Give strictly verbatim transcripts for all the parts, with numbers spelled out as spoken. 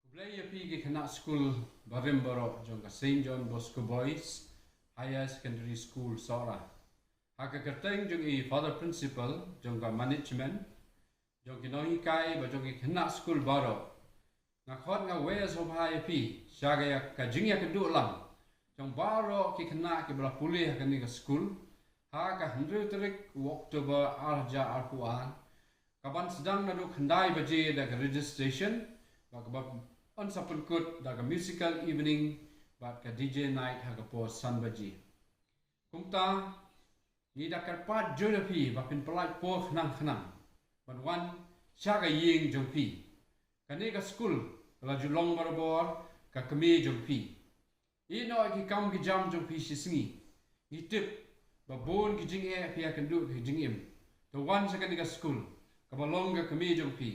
Khublei ïa phi ki khynnah skul barim baroh jong ka Saint John Bosco Boys Higher Secondary School Sohra. Ha ka kyrteng jong i Father Principal jong ka management, jong ki nonghikai bad jong ki khynnah skul baroh, nga khot nga wer sngewbha ïa phi sha ka, ka jingïakynduh lang jong baroh ki khynnah kiba la pule ha kane ka skul ha ka hynriew tarik u October ar hajar arphew ar, kaban sdang naduh khyndai baje da ka registration, bad kaban sa pynkut da ka musical evening bad ka D J night ha ka por san baje. Kumta, ngi da kyrpad jur ïa phi ba phin pyllait por khnang khnang ban wan sha ka ïing jong phi. Kane ka skul ka la ju long barabor ka kmie jong phi. Ïehnoh ïa ki kam ki jam jong phi shi sngi. Ngi tip ba bun ki jingeh phi ïakynduh ki jingim. To wan sha kane ka skul kaba long ka kmie jong phi,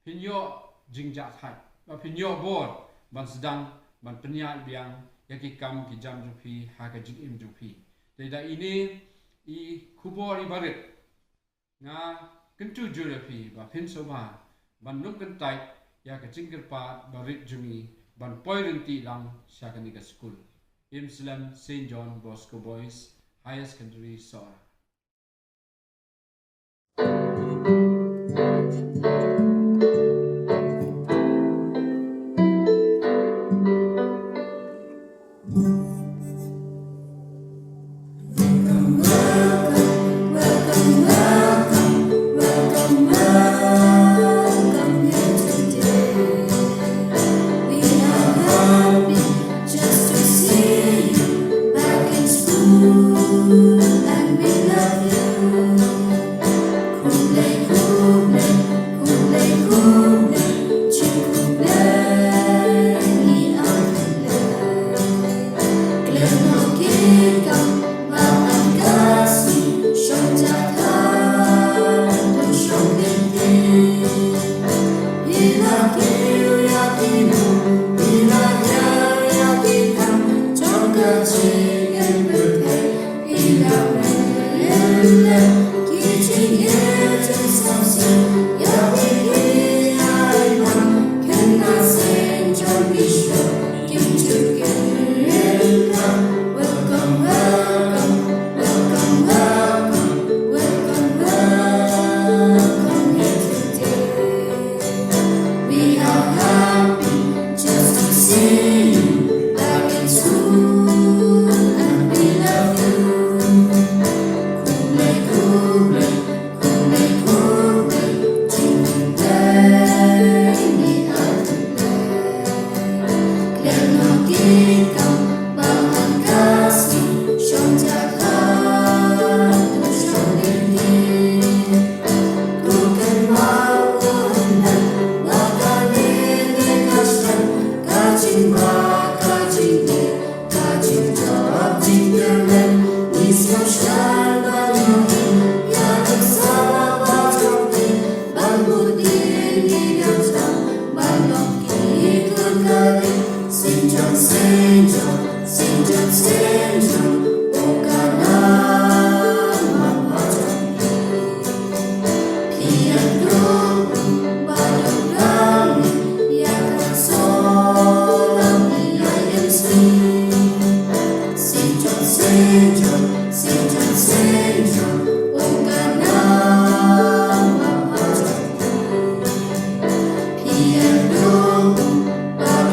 phin ïoh jingjahthait bad phin ïoh bor ban sdang ban pynïaid biang ïa ki kam ki jam jong phi ha ka jingim jong phi. Te da ine i khubor iba rit, nga kyntu jur ïa phi ba phin sngewbha ban nym kyntait ïa ka jingkyrpad ba rit jong ngi ban poi rynti lang sha kane ka skul. Im slem, Saint John Bosco Boys Higher Secondary Sohra. Just to see you back in school, and we love you. Khublei, khublei, khublei, khublei, jingkhublei ïa phi. Khlem noh ki kam ba ngan ka sngi shong jaka to shong lynti. Phi la kiew ïa ki lum, phi la ïa ïa ki kam jong ka jingim pyrthei. Phi la mih lem ki jingeh jingsngewsih ïa phi, ïa i man khynnah Saint John Bishop. Welcome, welcome, welcome, welcome, welcome, welcome here today. We are happy just to see you back in school, and we love you. Khublei, khublei, khublei, khublei, jingkhublei ïa phi. Khlem noh ki kam ba ngan ka sngi shong jaka to shong lynti. Ko kynmaw ko ïa ba kane ka shnong ka jingbha ka jingeh, ka jingjop jingkyrmen. Ngi sngewsih ban ïohi ïa ka sala ba jong ki, ban bud ïa ki dohnud ban long ki kyrkhu. Saint John, Saint John, Saint John, Saint John, oh ka nam ba jong ki. Phi ïa duk ba duk rang ïa ka sala ïa ïa sngi. Saint John, Saint John, Saint John, Saint John, oh ka nam ba jong ki. Phi ïa duk ba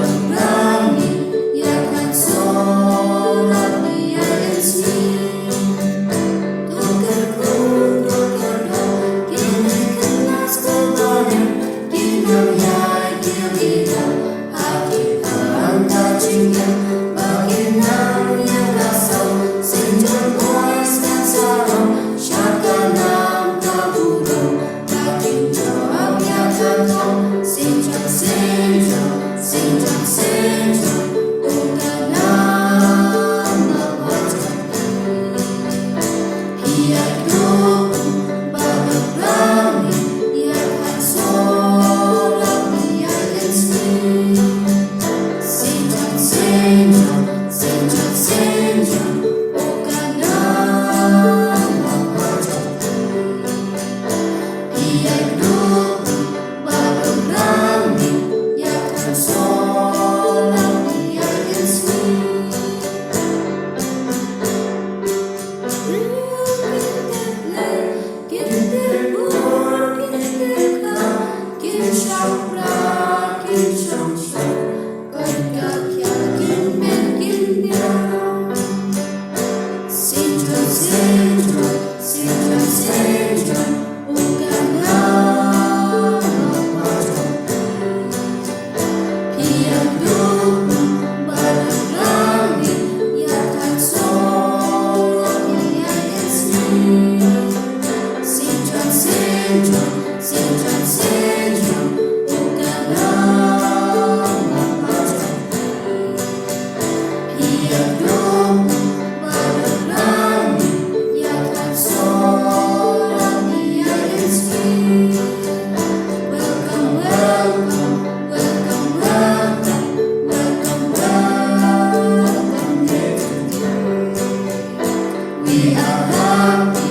duk rang ïa ka sala ïa ïa sngi. Ngi ap ha